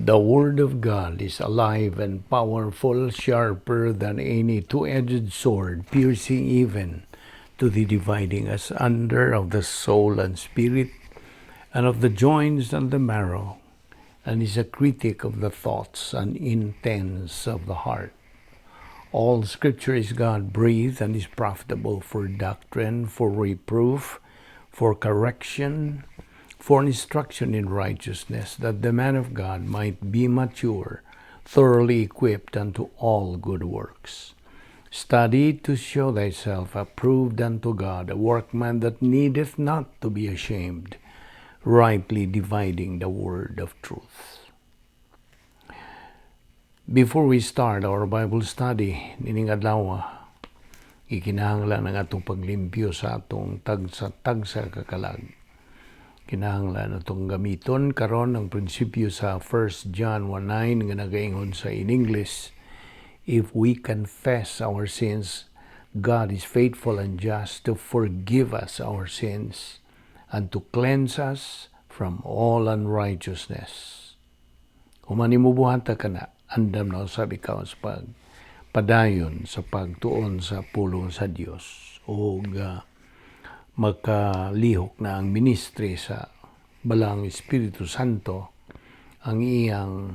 The Word of God is alive and powerful, sharper than any two-edged sword, piercing even to the dividing asunder of the soul and spirit, and of the joints and the marrow, and is a critic of the thoughts and intents of the heart. All Scripture is God-breathed and is profitable for doctrine, for reproof, for correction, for instruction in righteousness, that the man of God might be mature, thoroughly equipped unto all good works. Study to show thyself approved unto God, a workman that needeth not to be ashamed, rightly dividing the word of truth. Before we start our Bible study, nining adlaw, ikinahanglan ang atong paglimpyo sa atong tagsa-tagsa kakalag. Kinahanglan atong gamiton karon ang prinsipyo sa 1 John 1:9 nga nagaingon sa in English, "If we confess our sins, God is faithful and just to forgive us our sins and to cleanse us from all unrighteousness." Human nimo buhata kana, andam na usab ikaw sa pagpadayon sa pagtuon sa pulong sa Dios o makalihok na ang ministry sa Balaang Espiritu Santo, ang iyang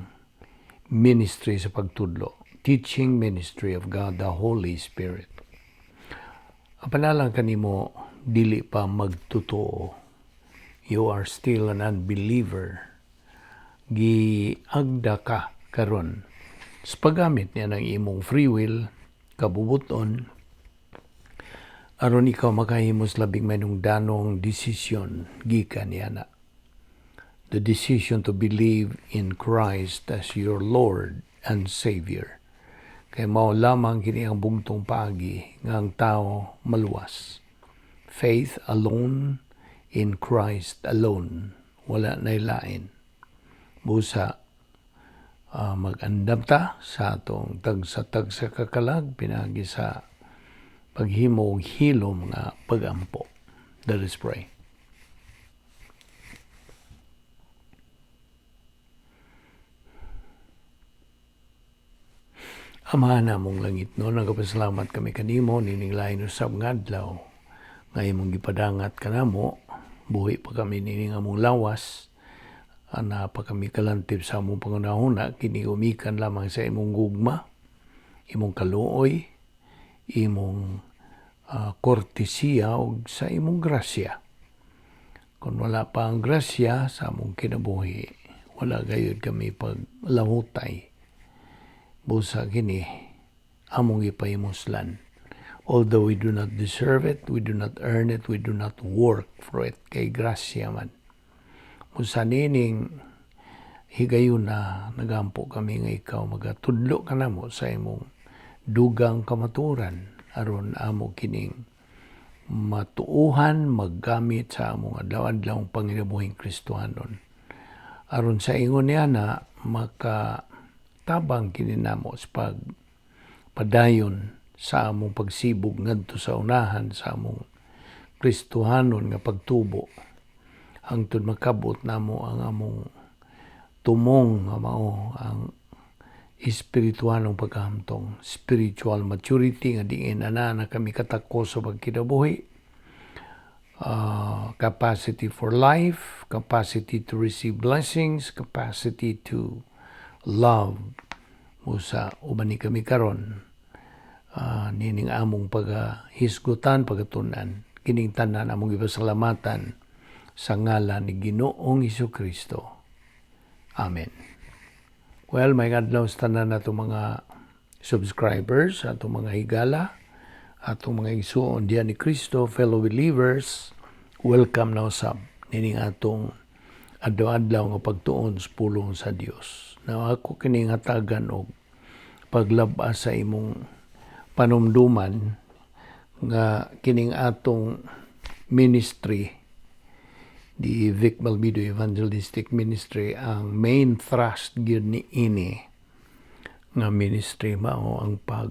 ministry sa pagtudlo, teaching ministry of God the Holy Spirit. Apan alang kanimo dili pa magtotoo, you are still an unbeliever, giagda ka karon sa paggamit niya ng imong free will, kabubuton, aron ikaw makahimos labing danong desisyon gikan niya na. The decision to believe in Christ as your Lord and Savior. Kay mao lamang kini ang bugtong paagi nga ang tao maluwas. Faith alone in Christ alone. Wala na lain. Busa mag-andam ta sa atong tagsa-tagsa kakalag pinagi sa paghimo og hilom nga pagampo. Let us pray. Ama namong langit no, nagapasalamat kami kanimo nining lain usab nga adlaw nga imong gipadangat kanamo, buhi pa kami nining among lawas, ana pa kami kalantib sa among pangunahuna, kini gumikan lamang sa imong gugma, imong kaluoy, imong kortesiya ug sa imong grasya. Kung wala pa ang grasya sa among kinabuhi, wala gayud kami paglahutay. Busa kini among gipahimuslan. Although we do not deserve it, we do not earn it, we do not work for it, kay grasya man. Busa nining higayuna, nagampo kami nga ikaw magatudlo kanamo sa imong dugang kamatuoran aron amo kining matuohan maggamit sa among adlaw-adlaw panginabuhing Kristohanon. Aron sa ingon niya na makatabang kini namo sa pagpadayon sa among pagsibog ngadto sa unahan sa among Kristohanon nga pagtubo hangtod makabot namo ang among tumong nga mao ang espiritualong pagkahamtong, spiritual maturity, nga diin ana na kami katako sa pagkinabuhi, capacity for life, capacity to receive blessings, capacity to love. Busa uban ni kami karon nining among paghisgutan, pagatunan, kining tanan among gipasalamatan sa ngalan ni Ginoong Kristo. Amen. Well, may adlaw sa tanan nato mga subscribers, atong mga higala, atong mga igsuon diyan ni Kristo, fellow believers, welcome na usab nining atong adlaw-adlaw nga pagtuon sa pulong sa Dios. Now ako kining hatagan og paglab-as sa imong panumduman nga kining atong ministry, the Vic Balbido Evangelistic Ministry, ang main thrust gyud ni ini nga ministry mao ang pag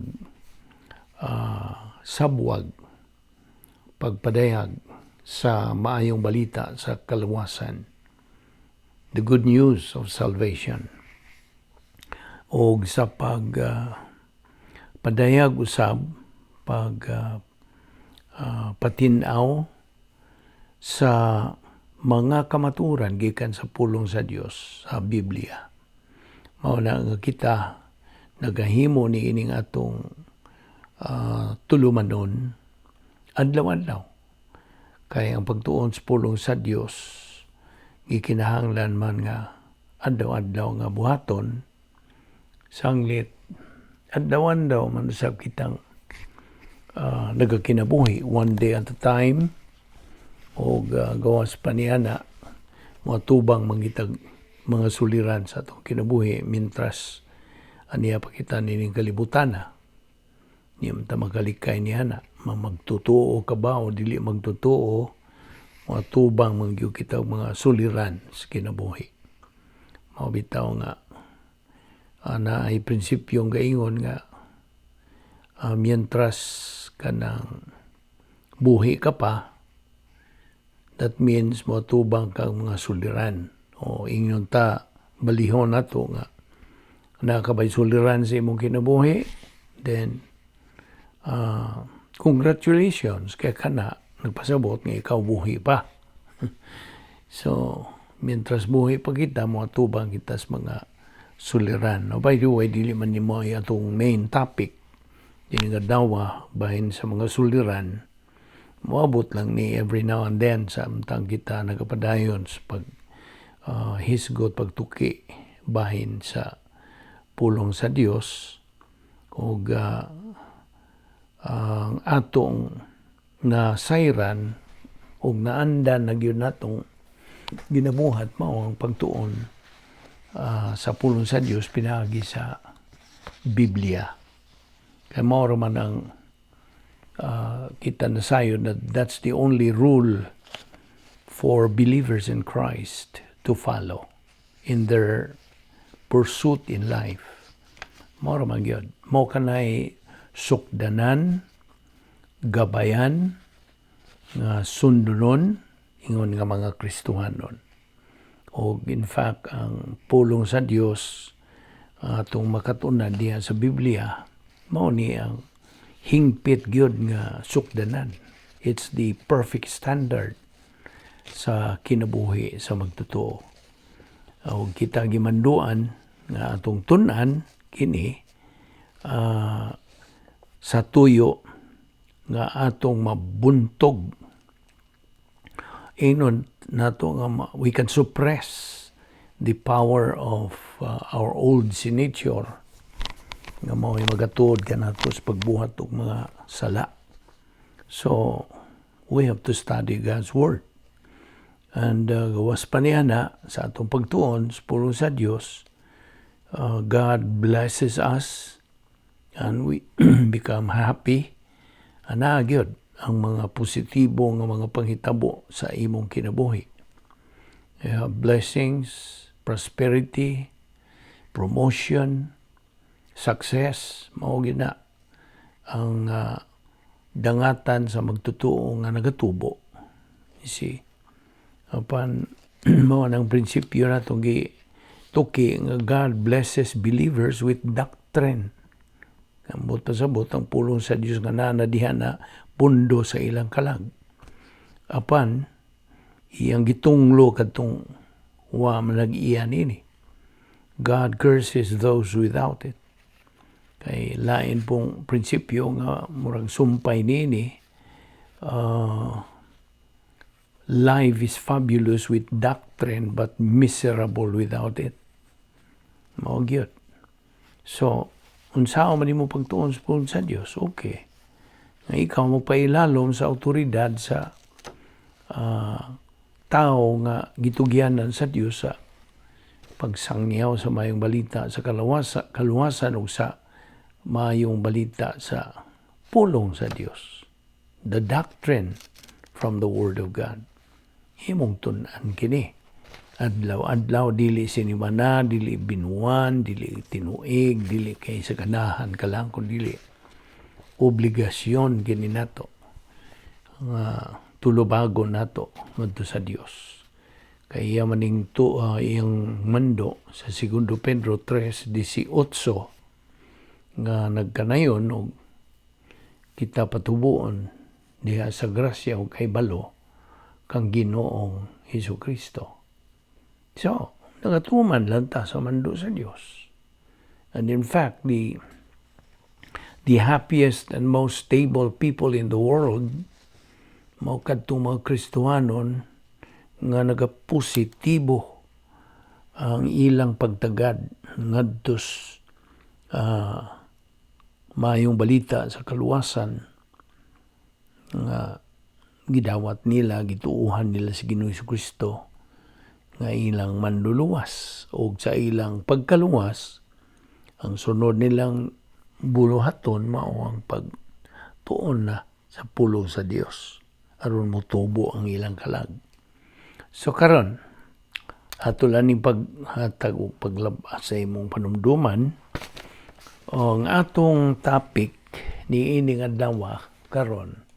sabwag, pagpadayag sa maayong balita sa kaluwasan, the good news of salvation. Og sa pag padayag usab, pag patin-aw sa mga kamaturan gikan sa pulong sa Dios sa Biblia. Mao na nga kita nagahimo ni ining atong tulumanon adlaw-adlaw. Kay ang pagtuon sa pulong sa Dios gikinahanglan man nga adlaw-adlaw nga buhaton, sanglit adlaw-adlaw man usab kitang nagakinabuhi, one day at a time, og gawas pa niana, moatubang man kitag mga suliran sa atong kinabuhi mintras aniya pa kita nining kalibutana. Di man ta makalikay niana, magtutuo ka ba o dili magtutuo, moatubang man gyud kita og mga suliran sa kinabuhi. Mao bitaw nga naay prinsipyong gaingon nga mientras kanang buhi ka pa, that means moatubang kang mga suliran. O ingon ta, balihon nato nga naa ka bay suliran sa imong kinabuhi, then congratulations, kay kana nagpasabot nga ikaw buhi pa. So mientras buhi pa kita, moatubang kita sa mga suliran. No, by the way, dili man nimo ay atong main topic dili nga dawa bahin sa mga suliran. Moabot lang ni every now and then sa amtang kita nagapadayon sa pag hisgot, pagtuki bahin sa pulong sa Dios, ug ang atong nasayran ug naandan na gyud natong ginabuhat mao ang pagtuon sa pulong sa Dios pinaagi sa Biblia. Kay mao ra man ang kita nasayod that that's the only rule for believers in Christ to follow in their pursuit in life. Mao ra man gyud. Mao kanay sukdanan, gabayan, nga sundonon, ingon nga mga Kristohanon. O in fact, ang pulong sa Dios atong makatunan diha sa Biblia, mao ni ang hingpit gyud nga sukdanan. It's the perfect standard sa kinabuhi sa magtotoo. O kita gimanduan nga atong tun-an kini sa tuyo nga atong mabuntog. Ingnon nato nga we can suppress the power of our old sin nature nga mao'y magatuod kanato sa pagbuhat og mga sala. So, we have to study God's Word. And gawas pa niya na sa atong pagtuon sa pulong sa Dios, God blesses us and we become happy. Ana gyud ang mga positibo nga mga panghitabo sa imong kinabuhi. You have blessings, prosperity, promotion, success, mao gyud na ang dangatan sa magtotoo nga nagatubo. You see? Apan mao nang prinsipyo natong gi tuki nga God blesses believers with doctrine. Ambot pasabot ang pulong sa Dios nga naa na diha na pundo sa ilang kalag. Apan iyang gitunglo kadtong wa man nag-iya nini. God curses those without it. Kay lain pong prinsipyo nga murag sumpay nini, life is fabulous with doctrine but miserable without it. Mao gyud. So, unsaon man nimo pagtuon sa pulong sa Dios, okay. Nga ikaw magpailalom sa autoridad sa tao nga gitugyanan sa Dios sa pagsangyaw sa mayong balita sa kaluwasan ug sa mayong balita sa pulong sa Dios. The doctrine from the Word of God. Imong tun-an kini. Adlaw-adlaw, dili sinimana, dili binuan, dili tinuig, dili kay sa ganahan ka lang, kun dili obligasyon kini nato nga tulubagon nato ngadto sa Dios. Kay iya maning iyang mando sa Segundo Pedro 3:18 nga nagkanayon og kita patubuon diha sa grasya ug kahibalo kang Ginoong Hesus Kristo. So, nagatuman lang ta sa mando sa Dios. And in fact, the happiest and most stable people in the world mao kadtong mga Kristohanon nga nagapositibo ang ilang pagtagad ngadto maayong balita sa kaluwasan nga gidawat nila, gituuhan nila si Ginoong Kristo nga ilang manluluwas, og sa ilang pagkaluwas, ang sunod nilang buluhaton mao ang pagtuon na sa pulong sa Dios aron motubo ang ilang kalag. So karon, ato lang ning paghatag og paglab-as sa imong panumduman ang atong topic ni ining adlaw karon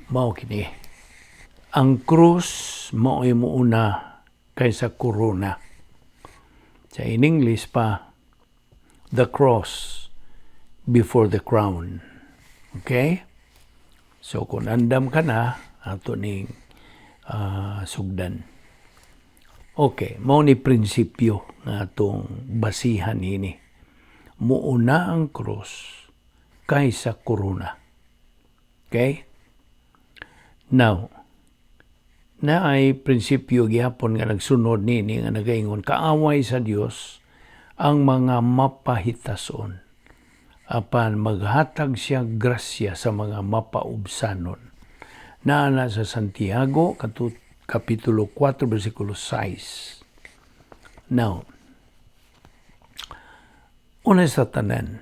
mao kini: ang krus mao'y muuna kaysa korona. Sa in English pa, the cross before the crown. Okay? So kung andam ka na, ato ning sugdan. Okay, mao ni prinsipyo nga atong basihan ini. Muuna ang krus kaysa korona. Okay? Now, naay prinsipyo gihapon nga nagsunod nini nga nagaingon, kaaway sa Dios ang mga mapahitason, apan maghatag siya grasya sa mga mapaubsanon. Naa na sa Santiago Kapitulo 4 versikulo 6. Now, una sa tanan,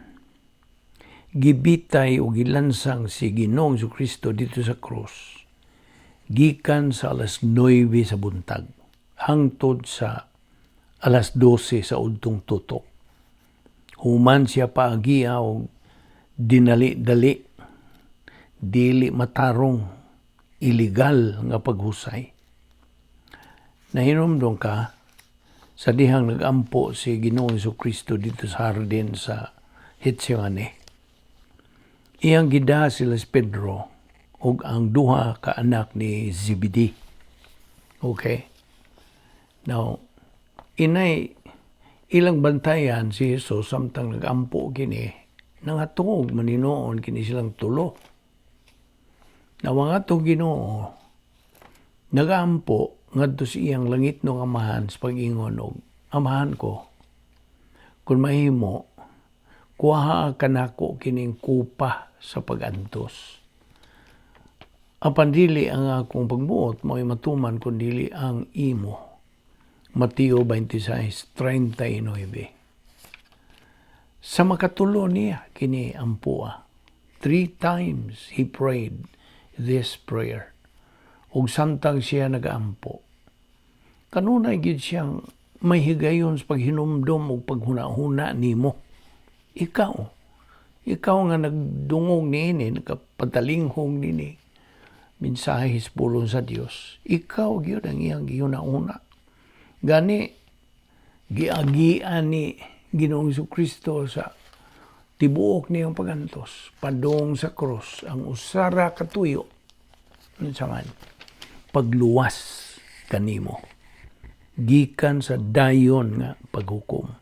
gibitay o gilansang si Ginoong Kristo dito sa krus gikan sa alas 9 sa buntag hangtod sa alas 12 sa udtong tutok. Human siya paagia og dinali-dali, dili matarong, illegal nga paghusay. Nahinumdong ka sa dihang nagampo si Ginoong Kristo dito sa hardin sa Getsemane. Iyang gida sila si Pedro ug ang duha ka anak ni Zebedee. Okay? Now, inay ilang bantayan si Jesus samtang nagampo kini, nangatuog man hinuon kini silang tulo. Na mga atong Ginoo nagampo ngadto sa iyang langitnong Amahan sa pag-ingon og, "Amahan ko, kung mahimo, kuha kanako kining kupa sa pagantos. Apan dili ang akong pagbuot mao'y matuman kun dili ang imo." Mateo 26:39. Sa makatulo niya kini ampoa. Three times he prayed this prayer. Ug samtang siya nagaampo, kanunay gid siyang may higayon sa paghinumdom ug paghuna-huna nimo. Ikaw, ikaw nga nagdungog niini, nagapatalinghong nini, mensahe sa pulong sa Dios. Ikaw gyud ang iyang gihuna-huna. Gani, giagian ni Ginoong Kristo sa tibuok niyang pagantos, padong sa krus, ang usara katuyo, unsa man, pagluwas kanimo gikan sa dayon nga paghukom.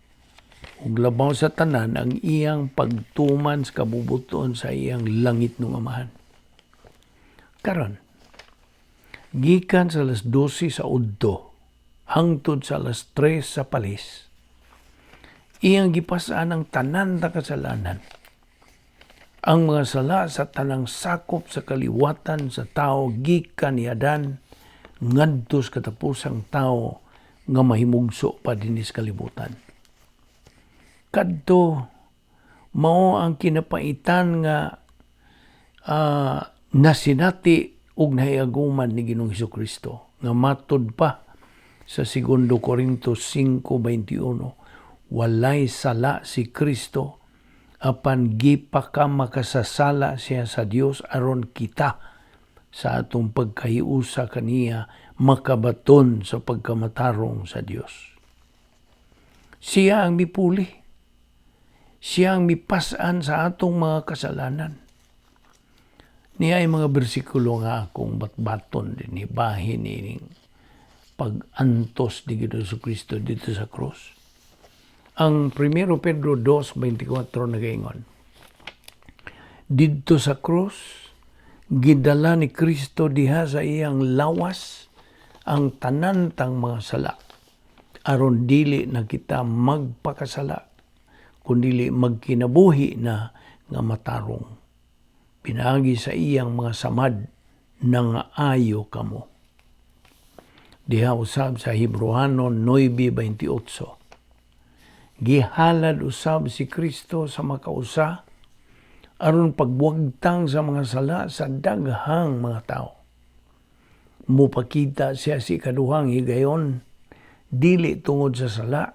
Ug labaw sa tanan, ang iyang pagtuman sa kabubuton sa iyang langitnong Amahan. Karon, gikan sa alas 12 sa udto hangtod sa alas 3 sa palis, iyang gipasaan ang tanan na kasalanan. Ang mga sala sa tanang sakop sa kaliwatan sa tao gikan ni Adan ngadto sa katapusang tao nga mahimugso pa dinhi sa kalibutan. Kadto mao ang kinapaitan nga nasinati ug nahiaguman ni Ginoong Kristo nga matod pa sa 2 Corinto 5:21, walay sala si Kristo, apan gipakamakasasala siya sa Dios aron kita sa atong pagkahiusa kaniya. makabaton sa pagkamatarong sa Dios. Siya ang mipuli. Siya ang mipas-an sa atong mga kasalanan. Niya ay mga bersikulo nga akong batbaton din bahin ining pag-antos ni Ginoong Kristo dito sa krus. Ang 1 Pedro 2:24 nagaingon, "Didto sa krus, gidala ni Kristo diha sa iyang lawas ang tanan tang mga sala aron dili na kita magpakasala kundili magkinabuhi na nga matarong. Pinaagi sa iyang mga samad nangaayo kamo." Diha usab sa Hebreohanon 9:28, "Gihalad usab si Kristo sa makausa aron pagwagtang sa mga sala sa daghang mga tao. Mupakita siya sa ikaduhang higayon, dili tungod sa sala,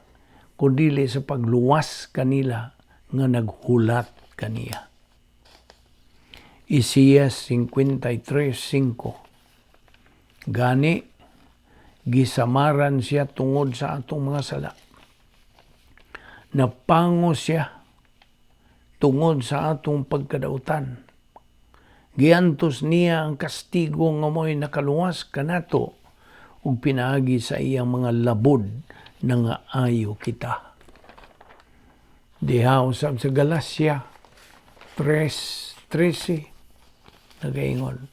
kundili sa pagluwas kanila nga naghulat kaniya." Isaias 53:5, "Gani, gisamaran siya tungod sa atong mga sala. Napango siya tungod sa atong pagkadautan. Giantos niya ang kastigo nga mo'y nakaluwas kanato ug pinaagi sa iyang mga labod nangaayo kita." Diha usab sa Galacia 3:13 nagaingon,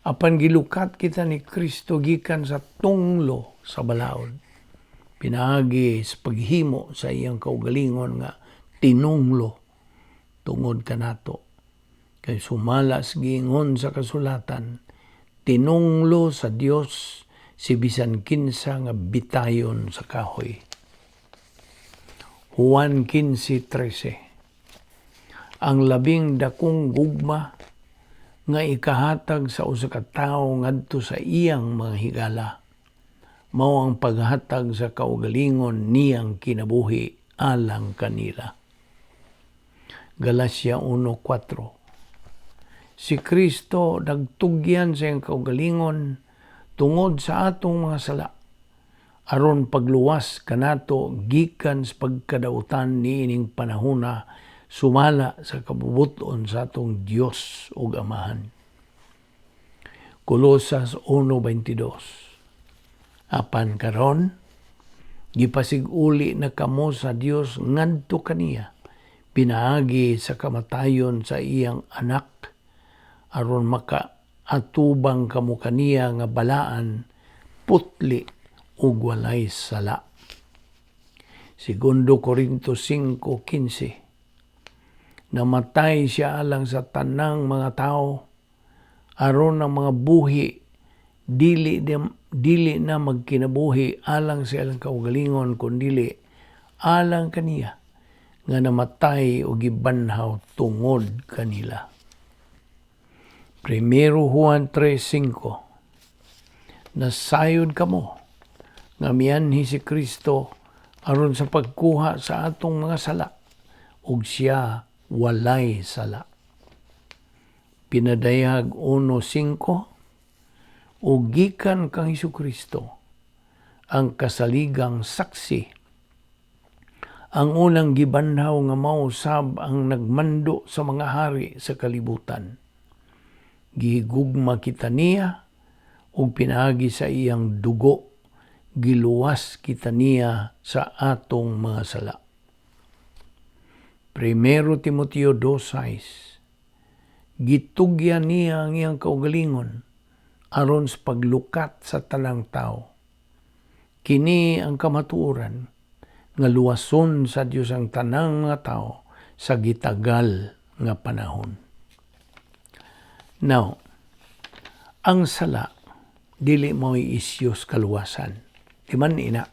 "Apan gilukat kita ni Kristo gikan sa tunglo sa balaod pinaagi sa paghimo sa iyang kaugalingon nga tinunglo tungod kanato. Kay sumala sa giingon sa kasulatan, tinunglo sa Dios si bisan kinsa nga bitayon sa kahoy." Juan 15:13, "Ang labing dakong gugma nga ikahatag sa usa ka tawo ngadto sa iyang mga higala mao ang paghatag sa kaugalingon niyang kinabuhi alang kanila." Galacia 1:4, "Si Kristo nagtugyan sa iyang kaugalingon tungod sa atong mga sala aron pagluwas kanato gikan sa pagkadautan niining panahona sumala sa kabubut-on sa atong Dios ug Amahan." Kolosas 1:22, "Apan karon gipasig-uli na kamo sa Dios ngadto kaniya pinaagi sa kamatayon sa iyang anak aron makaatubang kamo kaniya nga balaan, putli ug walay sala." Segundo Corinto 5:15, "Namatay siya alang sa tanang mga tao aron ang mga buhi dili na magkinabuhi alang sa ilang kaugalingon kundili alang kaniya nga namatay o gibanhaw tungod kanila." Primero Juan 3:5, "Nasayod kamo nga mianhi si Kristo aron sa pagkuha sa atong mga sala ug siya walay sala." Pinadayag 1:5, "Ug gikan kang Hesukristo ang kasaligang saksi, ang unang gibanhaw nga mao sab ang nagmando sa mga hari sa kalibutan. Gihigugma kita niya ug pinaagi sa iyang dugo giluwas kita niya sa atong mga sala." Primero Timoteo 2:6, "Gitugyan niya ang iyang kaugalingon aron sa paglukat sa tanang tao. Kini ang kamatuoran nga luwason sa Dios ang tanang mga tao sa gitagal nga panahon." Now, ang sala dili mo'y isyu sa kaluwasan. Di man ina.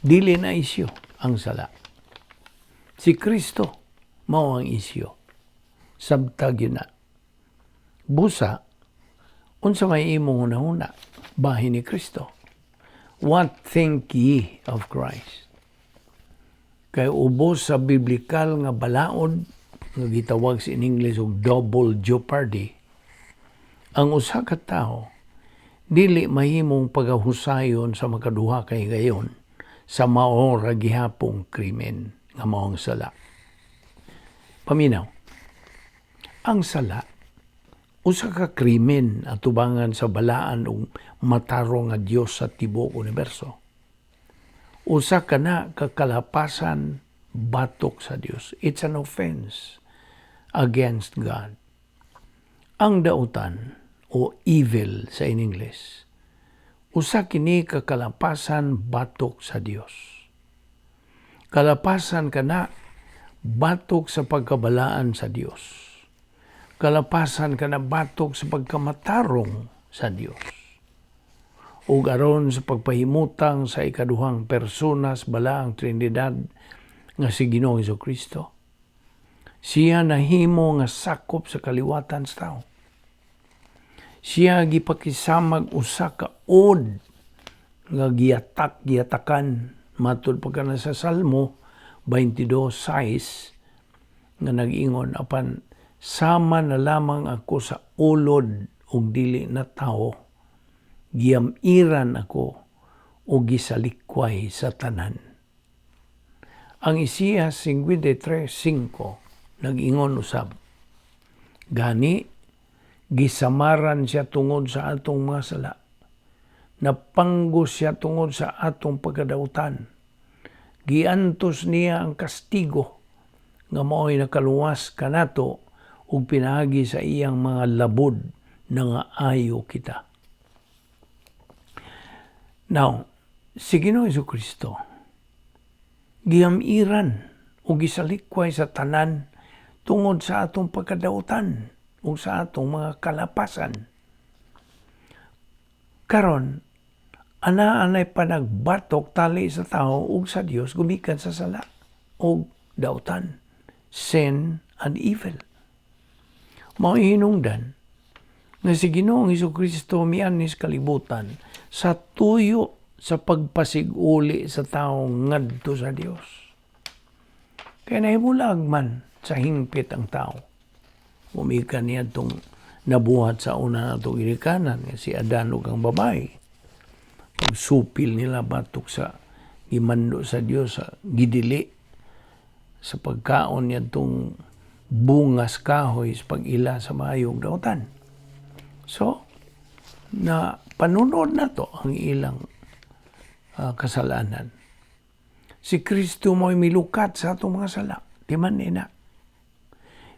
Dili na isyu ang sala. Si Kristo mao ang isyu. Sabtag yun na. Busa, unsa may imong hunahuna bahin ni Kristo? What think ye of Christ? Kay ubos sa biblikal nga balaod nga gitawag sa in English og double jeopardy, ang usa ka tawo Dili mahimong pagahusayon sa makaduha ka higayon sa mao ra gihapong krimen nga mao ang sala. Paminaw. Ang sala usa ka krimen atubangan sa balaan ug matarong nga Dios sa tibuok universo. Usa kana ka kalapasan batok sa Dios. It's an offense against God. Ang dautan o evil sa in English, usa kini ka kalapasan batok sa Dios. Kalapasan kana batok sa pagkabalaan sa Dios. Kalapasan kana batok sa pagkamatarong sa Dios. Ug aron sa pagpahimutang sa ikaduhang persona sa Balaang Trinidad nga si Ginoong Kristo, siya nahimo nga sakop sa kaliwatan sa tao. Siya gipakisamag usa ka uod nga giyatak giyatakan, matud pa kana sa Salmo 22:6 nga nag-ingon, "Apan sama na lamang ako sa ulod ug dili na tawo, giyamiran ako ug gisalikway sa tanan." Ang Isaias 53:5 nag-ingon usab, "Gani gisamaran siya tungod sa atong mga sala. Napanggos siya tungod sa atong pagkadautan. Giantos niya ang kastigo nga mao'y nakaluwas kanato, ug pinaagi sa iyang mga labod nangaayo kita." Now, si Ginoong Kristo giyamiran o gisalikway sa tanan tungod sa atong pagkadautan o sa atong mga kalapasan. Karon, anaa nay panagbatok tali sa tao ug sa Dios gumikan sa sala ug dautan, sin and evil. Mao hinungdan nga si Ginoong Kristo mianhi sa kalibutan sa tuyo sa pagpasig-uli sa tao ngadto sa Dios. Kaya nahimulag man sa hingpit ang tao. Gumikan niya itong nabuhat sa una natong ginikanan nga si Adan ug ang babae. Pagsupil nila batok sa gimando sa Dios sa gidili sa pagkaon niya itong bungas kahoy sa pag-ila sa maayong dautan. So, na panunod na to ang ilang kasalanan. Si Kristo mo'y milukat sa atong mga sala. Di man nina.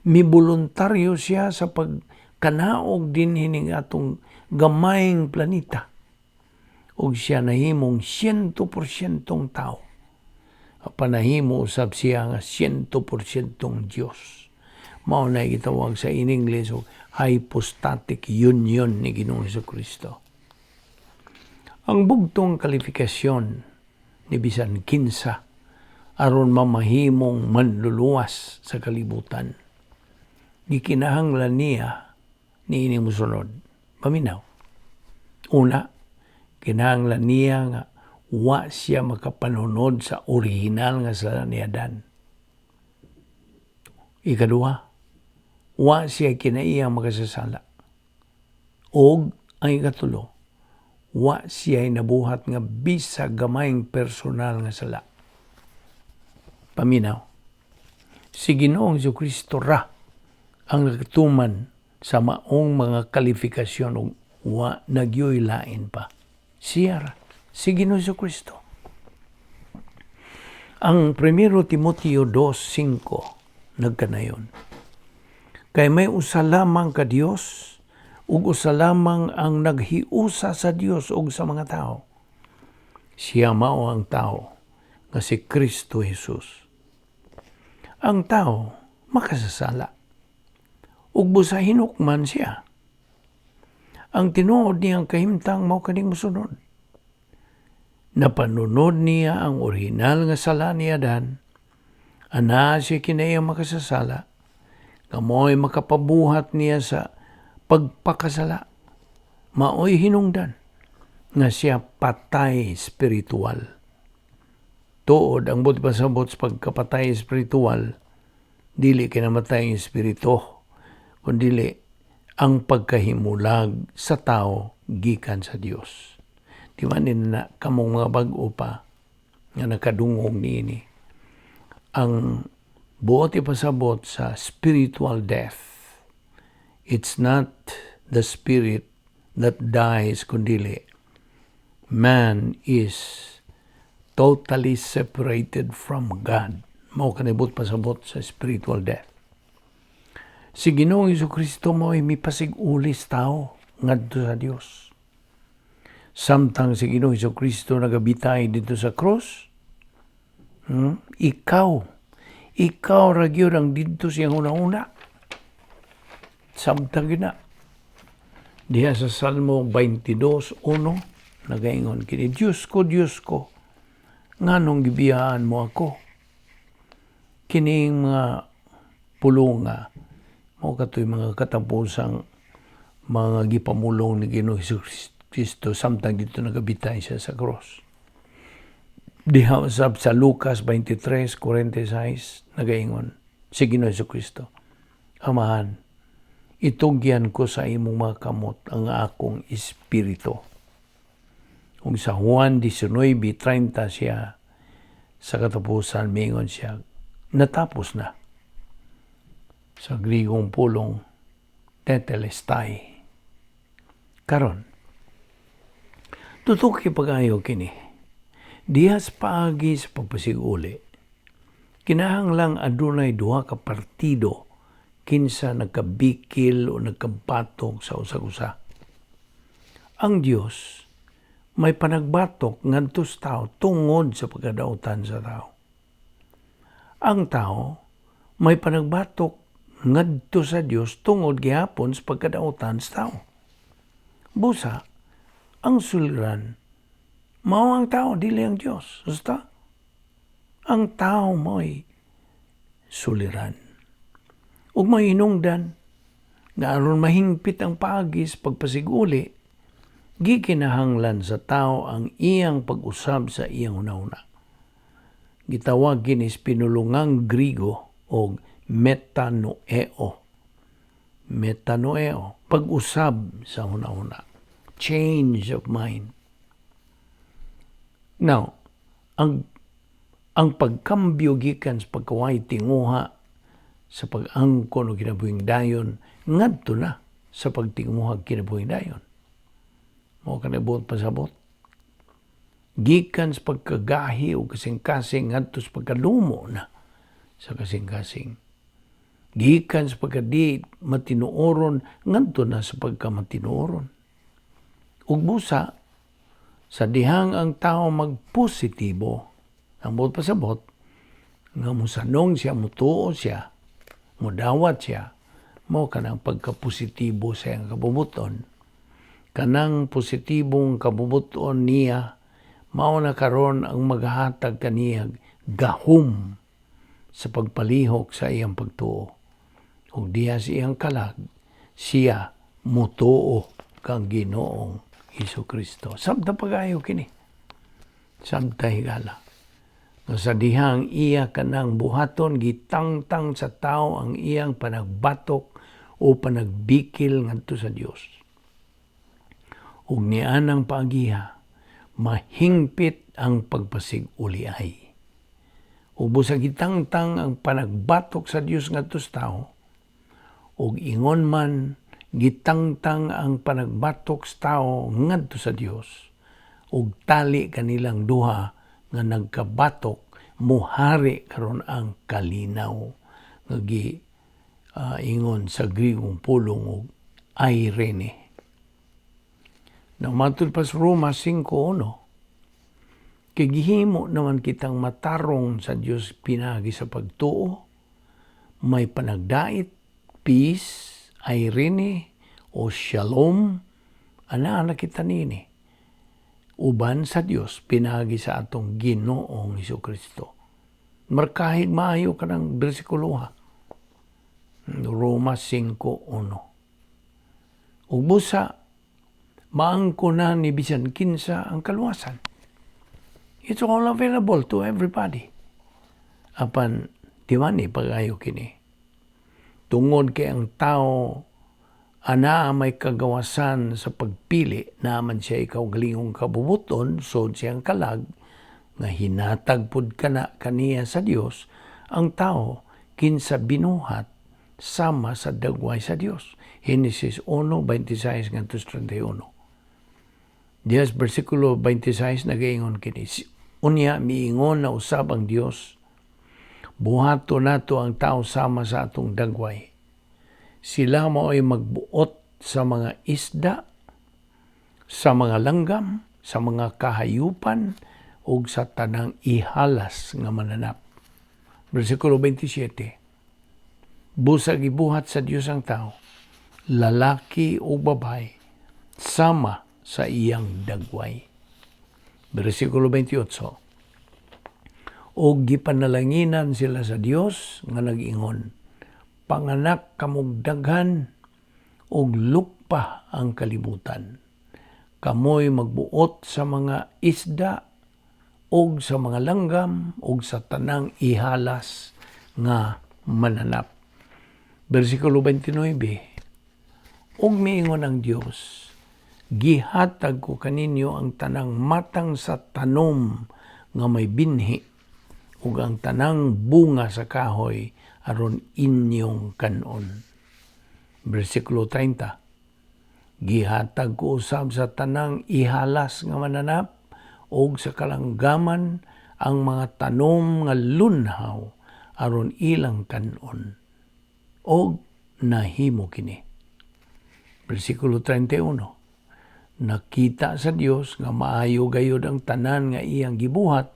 Miboluntaryo siya sa pagkanaog din hining atong gamayng planeta. Og siya nahimong 100% tao. Panahimo usab siya nga 100% Diyos. Mao na gitawag sa in English og hypostatic union ni Ginoong Kristo. Ang bugtong kalifikasyon ni bisan kinsa aron mamahimong manluluwas sa kalibutan, gikinahanglan niya niini mosunod. Paminaw. Una, kinahanglan niya nga wa siya makapanunod sa original nga sala ni Adan. Ikaduha, wa siya kinaiya makasasala. Og ang ikatulo, wa siya nabuhat nga bisa gamayng personal nga sala. Paminaw. Si Ginoong Kristo ra ang nagtuman sa maong mga kalifikasyon ug wa nagyoy lain pa. Siya ra, si Ginoong Kristo. Ang 1 Timoteo 2:5 nagkanayon, "Kay may usa lamang ka Dios ug usa lamang ang naghiusa sa Dios ug sa mga tao. Siya mao ang tao nga si Kristo Jesus." Ang tao makasasala. Ug busa hinukman siya. Ang tinuod niyang kahimtang mao kaning mosunod. Napanunod niya ang orihinal nga sala ni Adan. Anaa siya kinaiya makasasala. Nga mao'y makapabuhat niya sa pagpakasala. Mao'y hinungdan nga siya patay spiritual. Tuod, ang buot pasabot sa pagkapatay spiritual, dili kinamatay ang espiritu, kundi ang pagkahimulag sa tao gikan sa Dios. Di man na kamong mga bag-o pa nga nakadungog niini. Ang buot ipasabot sa spiritual death, it's not the spirit that dies, kundili man is totally separated from God. Mao kanang buot pasabot sa spiritual death. Si Ginoong Kristo mo'y mipasig-uli sa tao ngadto sa Dios. Samtang si Ginoong Kristo nagabitay didto sa cross, ikaw ra gyud ang didto siyang una-una. Samtang gina. Diha sa Salmo 22:1, nagaingon kini, "Diyos ko, Diyos ko, nganong gibiyaan mo ako?" Kining mga pulonga, mao katoy mga katapusang mga gipamulong ni Ginoong Hesus Kristo samtang didto nagabitay siya sa cross. Diha usab sa Lucas 23:46, nagaingon si Ginoong Hesus Kristo, "Amahan, itugyan ko sa imong mga kamot ang akong espiritu." Ug sa Juan 19:30 siya sa katapusan mingon siya, "Natapos na." Sa Grigong pulong, tetelestai. Karon, tutuki pag-ayo kini. Dihas paagi sa pagpasiguli, kinahanglang adunay duha ka partido kinsa nagkabikil o nagkabatok sa usag-usa. Ang Dios may panagbatok ngadto sa tao tungod sa pagkadautan sa tao. Ang tao may panagbatok ngadto sa Dios tungod gihapon sa pagkadautan sa tao. Busa, ang suliran mao ang tao, dili ang Dios. Basta, ang tao mo'y suliran. Ug mahinungdan nga aron mahingpit ang paagi sa pagpasiguli, gikinahanglan sa tao ang iyang pag-usab sa iyang hunahuna. Gitawag kini sa pinulungang Grigo og metanoeo. Metanoeo, pag-usab sa hunahuna. Change of mind. Now, ang pagkambyo gikan sa pagkaway tinguha sa pag-angkon og kinabuhing dayon ngadto na sa pagtinguha kinabuhing dayon. Mao kanang buot pasabot. Gikan sa pagkagahi o kasing-kasing ngadto sa pagkalumo na sa kasing-kasing. Gikan sa pagkadi matinuoron ngadto na sa pagkamatinuoron. Ug busa sa dihang ang tao magpositibo, ang buot pasabot, nga musanong siya, mutuo siya, mudawat siya, mao kanang pagkapositibo sa iyang kabubuton. Kanang positibong kabubuton niya, mao na karon ang maghatag kaniya gahom sa pagpalihok sa iyang pagtuo. Ug diha sa iyang kalag, siya mutuo kang Ginoong Hesus Kristo. Sabta pagayo kini. Sabta higala. Nga sa dihang iya kanang buhaton, gitangtang sa tao ang iyang panagbatok o panagbikil ngadto sa Dios. Ug nianang paagiha, mahingpit ang pagpasig-uliay. Ug busa gitangtang ang panagbatok sa Dios ngadto sa tao, ug ingon man gitangtang ang panagbatok sa tao ngadto sa Dios, ug tali kanilang duha nga nagkabatok, muhari karon ang kalinaw nga gi ingon sa Grigong pulong og eirene. Now, matud pa sa Roma 5:1, kay gihimo naman kitang matarong sa Dios pinagi sa pagtuo, may panagdait, peace, eirene, o shalom, anaa na kita nini uban sa Dios pinagi sa atong Ginoong Kristo. Markahig maayo kanang bersikulo ha. Roma 5:1. Ug busa maangko na ni bisan kinsa ang kaluwasan. It's all available to everybody. Apan di man ni pag-ayo kini. Tungod kay ang tao Ana may kagawasan sa pagpili naman siya kaugalingong kabubuton so siyang kalag nga hinatag pud kana kaniya sa Dios. Ang tao kinsa binuhat sama sa dagway sa Dios. Genesis 1:26 ngadto 31. Diya sa versikulo 26 nagaingon kini: "Unya miingon na usab ang Dios, buhato nato ang tao sama sa atong dagway. Sila mao'y magbuot sa mga isda, sa mga langgam, sa mga kahayupan, ug sa tanang ihalas nga mananap." Versikulo 27. Busa gibuhat sa Dios ang tao, lalaki o babae, sama sa iyang dagway. Versikulo 28. Og gipanalanginan sila sa Dios nga nag-ingon, "Panganak kamog daghan og lukpa ang kalibutan. Kamoy magbuot sa mga isda og sa mga langgam og sa tanang ihalas nga mananap." Versikulo 29. Og miingon ang Dios, "Gihatag ko kaninyo ang tanang matang sa tanom nga may binhi ug ang tanang bunga sa kahoy aron inyong kanon." Versikulo 30. "Gihatag ko usab sa tanang ihalas nga mananap og sa kalanggaman ang mga tanom nga lunhaw aron ilang kanon." Og nahimo kini. Versikulo 31. Nakita sa Dios nga maayo gayud ang tanan nga iyang gibuhat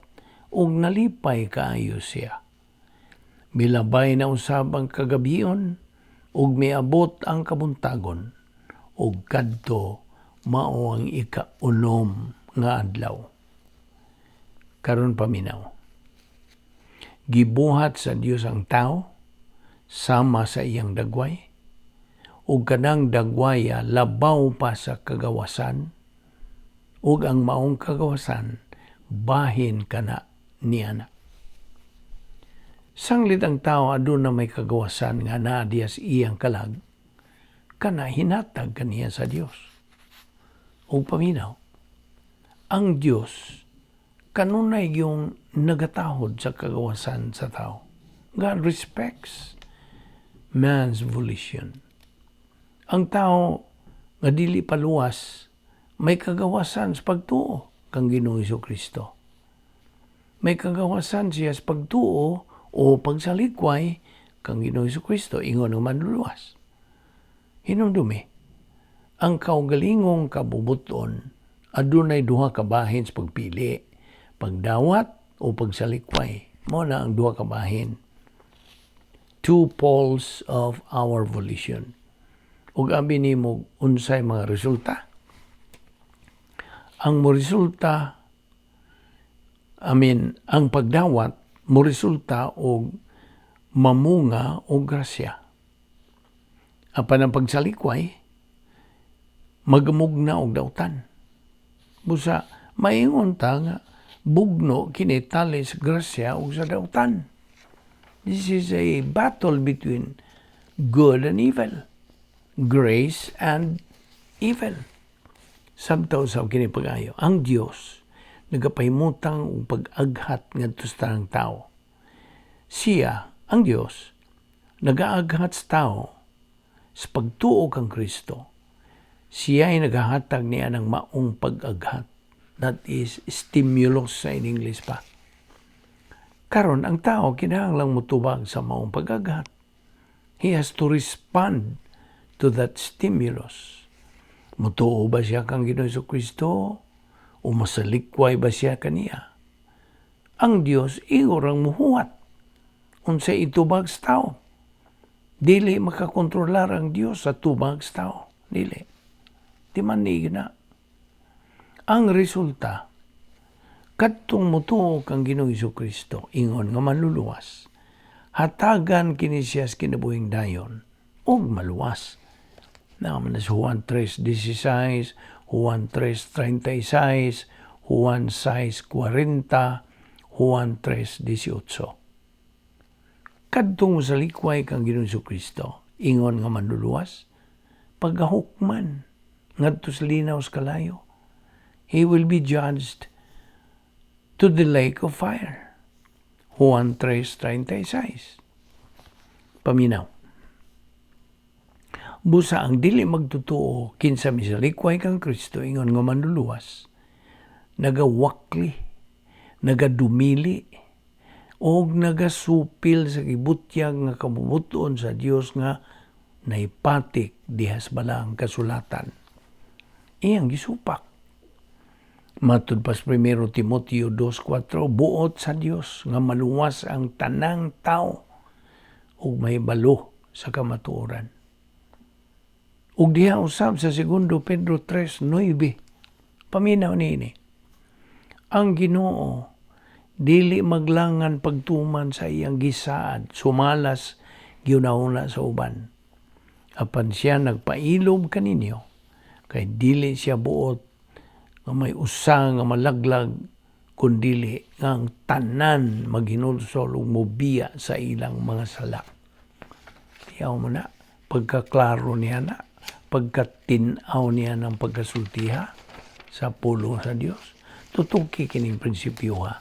ug nalipay kaayo siya. Milabay na usab ang kagabion ug miabot ang kabuntagon ug kadto mao ang ikaunom nga adlaw. Karon paminaw. Gibuhat sa Dios ang tao sama sa iyang dagway ug kanang dagwaya labaw pa sa kagawasan ug ang maong kagawasan bahin kana niana. Sanglit ang tao aduna may kagawasan nga naa diya sa iyang kalag, kana hinatag kaniya sa Dios. Ug paminaw, ang Dios kanunay yung nagatahod sa kagawasan sa tao. God respects man's volition. Ang tao nga dili paluwas may kagawasan sa pagtuo kang Ginoong Kristo. May kagawasan siya sa pagtuo o pagsalikway kang Ginoong Kristo ingon nga manluluwas. Hinumdumi, ang kaugalingong kabubuton adunay duha ka bahin sa pagpili, pagdawat o pagsalikway. Mao na ang duha ka bahin. Two poles of our volition. Ug abi nimo unsay mga resulta? Ang mo resulta, I mean, ang pagdawat mo resulta og mamunga og grasya. Apan ang pagsalikway magamugna og dautan. Busa maingon ta nga bugno kini tali sa grasya ug sa dautan. This is a battle between good and evil, grace and evil. Sabta usab kini pag-ayo. Ang Dios nagapahimutang og pag-aghat ngadto sa tanang tao. Siya, ang Dios, nagaaghat sa tao sa pagtuo kang Kristo. Siya ay nagahatag niya ng maong pag-aghat. That is stimulus sa in English pa. Karon ang tao kinahanglang mutubag sa maong pag-aghat. He has to respond to that stimulus. Mutuo ba siya kang Ginoong Kristo o masalikway ba siya kaniya? Ang Dios igor ang muhuwat unsay itubag sa tao. Dili makakontrolar ang Dios sa tubag sa tao. Dili. Di man ni na. Ang resulta, kadtong mutuo kang Ginoong Kristo, ingon nga manluluwas, hatagan kini siya sa kinabuhing dayon ug maluwas. Naa man sa Juan 3:16, Juan 3:36, Juan 6:40, Juan 3:18. Kadtong salikway kang Ginoong Kristo, ingon nga manluluwas, Pagahukman ngadto sa linaw sa kalayo. He will be judged to the lake of fire. Juan 3:36. Paminaw. Busa ang dili magtotoo kinsa misalikway kang Kristo ingon nga manluluwas, nagawakli, nagadumili, og nagasupil sa gibutyag nga kabubut-on sa Dios nga naipatik diha sa Balaang Kasulatan. Iyang gisupak. Matud pa sa 1 Timoteo 2:4, buot sa Dios nga maluwas ang tanang tao ug mahibalo sa kamatuoran. Ug diha usab sa 2 Pedro 3:9, paminaw niini. Ang Ginoo dili maglangan pagtuman sa iyang gisaad sumalas gihunahuna sa uban. Apan siya nagpailob kaninyo kay dili siya buot nga may usa nga malaglag, kundili nga ang tanan maghinulsol ug mobiya sa ilang mga sala. Tiyaw mo na, pagkaklaro niya na, pagkatin-aw niya ng pagkasultiha sa pulong sa Dios. Tutuki kining prinsipyo, ha.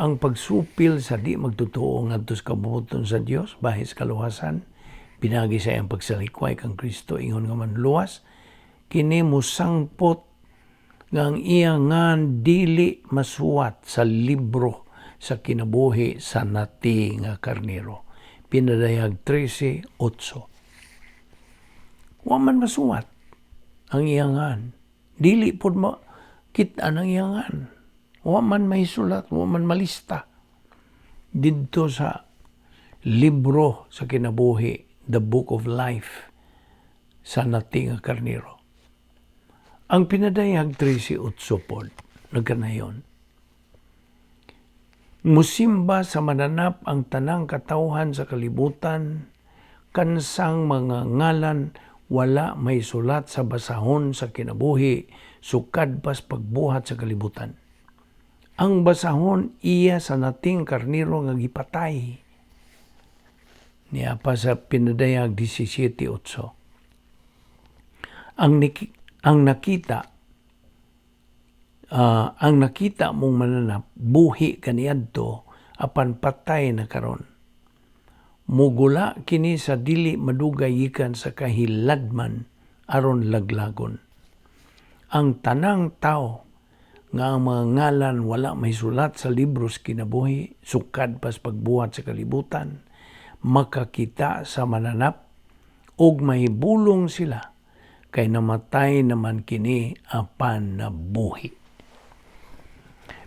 Ang pagsupil sa di magtotoo ngadto sa kabubut-on sa Dios bahin sa kaluwasan, pinagi sa iyang pagsalikway kang Kristo ingon nga manluluwas, kini musangpot nga ang iyang ngan dili masuwat sa libro sa kinabuhi sa nati nga karnero. Pinadayag 13:8. Wa man masuwat ang iyang ngan. Dili pod makit-an ang iyang ngan. Wa man mahisulat, wa man malista didto sa libro sa kinabuhi, the book of life, sa nati nga karnero. Ang Pinadayag 13:8 pod, nagkanayon. Musimba sa mananap ang tanang katawhan sa kalibutan, kansang mga ngalan wala may sulat sa basahon sa kinabuhi sukad pas pagbuhat sa kalibutan. Ang basahon iya sa nating karnero nga gipatay. Niya pa sa Pinadayag 17:8. Ang nakita mong mananap buhi kaniadto apan patay na karon. Mugula kini sa dili madugay gikan sa kahiladman aron laglagon. Ang tanang tao nga ang mga ngalan wala may sulat sa libro sa kinabuhi sukad pas pagbuhat sa kalibutan makakita sa mananap ug mahibulong sila kay namatay naman kini apan nabuhi.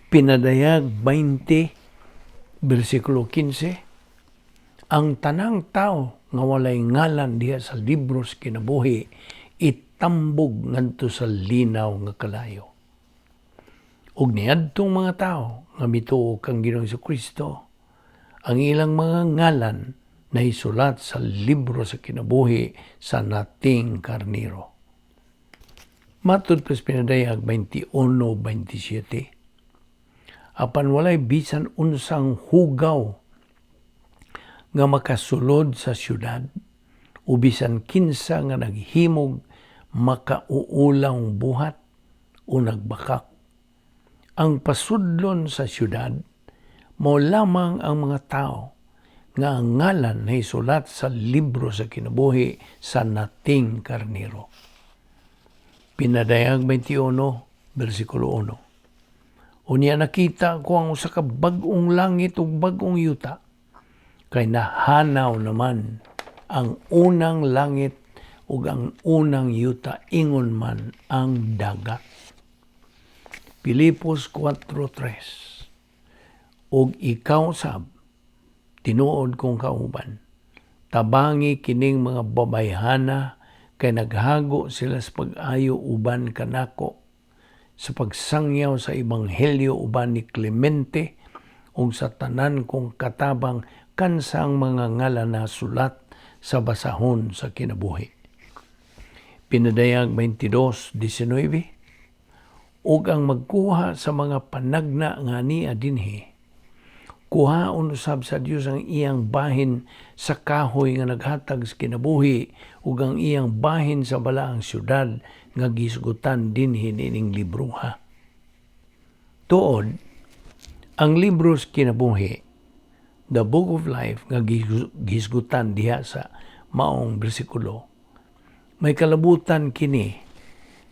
Pinadayag 20 bersikulo 15, ang tanang tao nga walay ngalan diha sa libro sa kinabuhi itambog ngadto sa linaw nga kalayo. Ug niadtong mga tao nga mituo kang Ginoong Kristo, ang ilang mga ngalan naisulat sa libro sa kinabuhi sa nating karniro. Matud pas Pinadayag 21:27, apan walay bisan unsang hugaw nga makasulod sa syudad o bisan kinsa nga naghimog makauulang buhat o nagbakak. Ang pasudlon sa syudad mao lamang ang mga tao nga ang ngalan naisulat sa libro sa kinabuhi sa nating karniro. Pinadayag 21, versikulo 1. Unya nakita ko ang usa ka bag-ong langit ug bag-ong yuta kay nahanaw naman ang unang langit ug ang unang yuta, ingon man ang dagat. Pilipos 4:3. Ug ikaw sab, tinuod kong kauban, tabangi kining mga babayhana kay naghago sila sa pag-ayo uban kanako sa pagsangyaw sa ebanghelyo uban ni Clemente ug sa tanan kong katabang kansang mga ngalan na sulat sa basahon sa kinabuhi. Pinadayag 22:19. Ug ang magkuha sa mga panagna nga ania dinhi, Kuhaon usab sa Dios ang iyang bahin sa kahoy nga naghatag sa kinabuhi ug ang iyang bahin sa balaang syudad nga gisgutan dinhi niining libroha. Tuod, ang libro sa kinabuhi, the Book of Life, nga gisgutan diha sa maong bersikulo, may kalabutan kini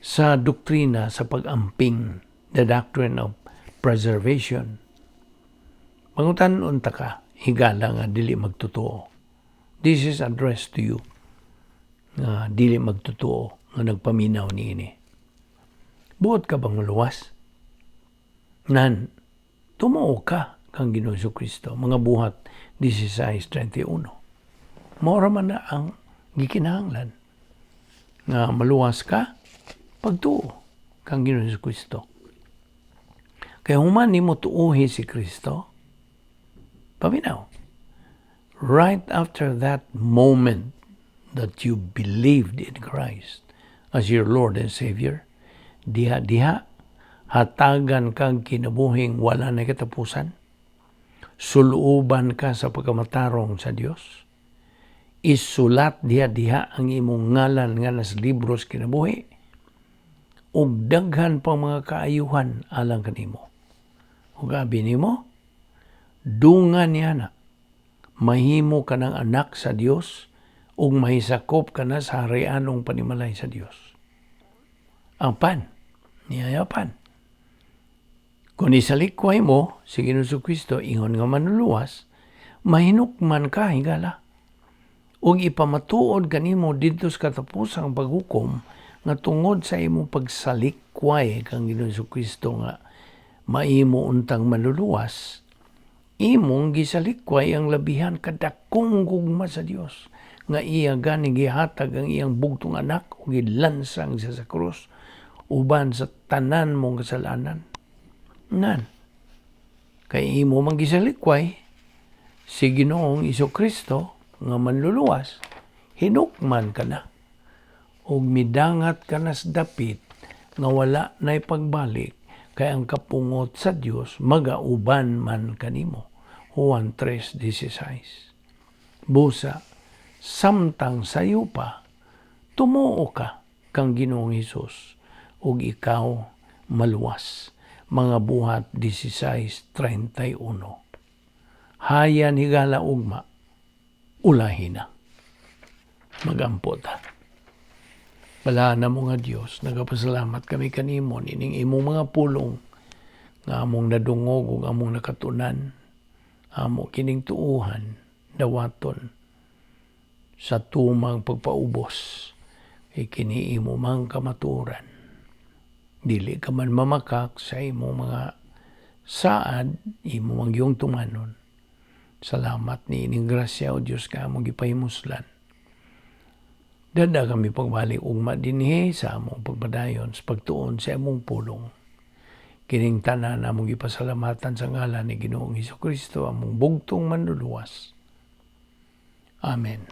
sa doktrina sa pag-amping, the doctrine of preservation. Pangutan unta ka, higala nga dili magtotoo. This is addressed to you nga dili magtotoo nga nagpaminaw niini. Buot ka bang maluwas? Nan, tumuo ka kang Ginoong Kristo. Mga Buhat 16:31. Mao ra man na ang gikinahanglan nga maluwas ka, pagtuo kang Ginoong Kristo. Kaya human nimo tuuhi si Kristo, paminaw. Right after that moment that you believed in Christ as your Lord and Savior, diha-diha, hatagan kang kinabuhing wala na katapusan, suluban ka sa pagkamatarong sa Dios, isulat diha-diha ang imong ngalan nga nas libros kinabuhi, ug daghan pang mga kaayuhan alang kanimo. Ug abi nimo, dungan niya na, mahimo ka ng anak sa Dios ug mahisakop ka na sa harianong panimalay sa Dios. Ang pan, niyayapan. Kung isalikway mo si Ginoong Kristo ingon nga manluluwas, mahinukman ka, higala. Ug ipamatuod kanimo didto sa katapusang paghukom nga tungod sa imong pagsalikway kang Ginoong Kristo nga maimo untang manluluwas, imong gisalikway ang labihan kadakong gugma sa Dios nga iya gani gihatag ang iyang bugtong anak ug gilansang siya sa krus uban sa tanan mong kasalanan. Nan, kay imo man gisalikway si Ginoong Kristo nga manluluwas, hinukman ka na ug midangat ka na sa dapit nga wala na'y pagbalik, kay ang kapungot sa Dios magauban man kanimo. Juan 3:16. Busa, samtang sayo pa, tumuo ka kang Ginoong Hesus ug ikaw maluwas. Mga Buhat 16:31. Hayan, higala, ugma, ulahi na. Magampo ta. Balaan mo nga Dios, nagapasalamat kami kanimo nining imong mga pulong nga among nadungog ug among nakatunan. Amo kining tuuhan, dawaton sa tumang pagpaubos, kay kini imo mang kamatuoran. Dili ka man mamakak sa imong mga saad, imo mang yung tumanon. Salamat ni ining grasya, o Dios, ka among gipahimuslan. Dada kami pagbalik ugma dinhi sa among pagpadayon sa pagtuon sa among pulong. Kining tanan among gipasalamatan sa ngalan ni Ginoong Hesus Kristo, among bugtong manluluwas. Amen.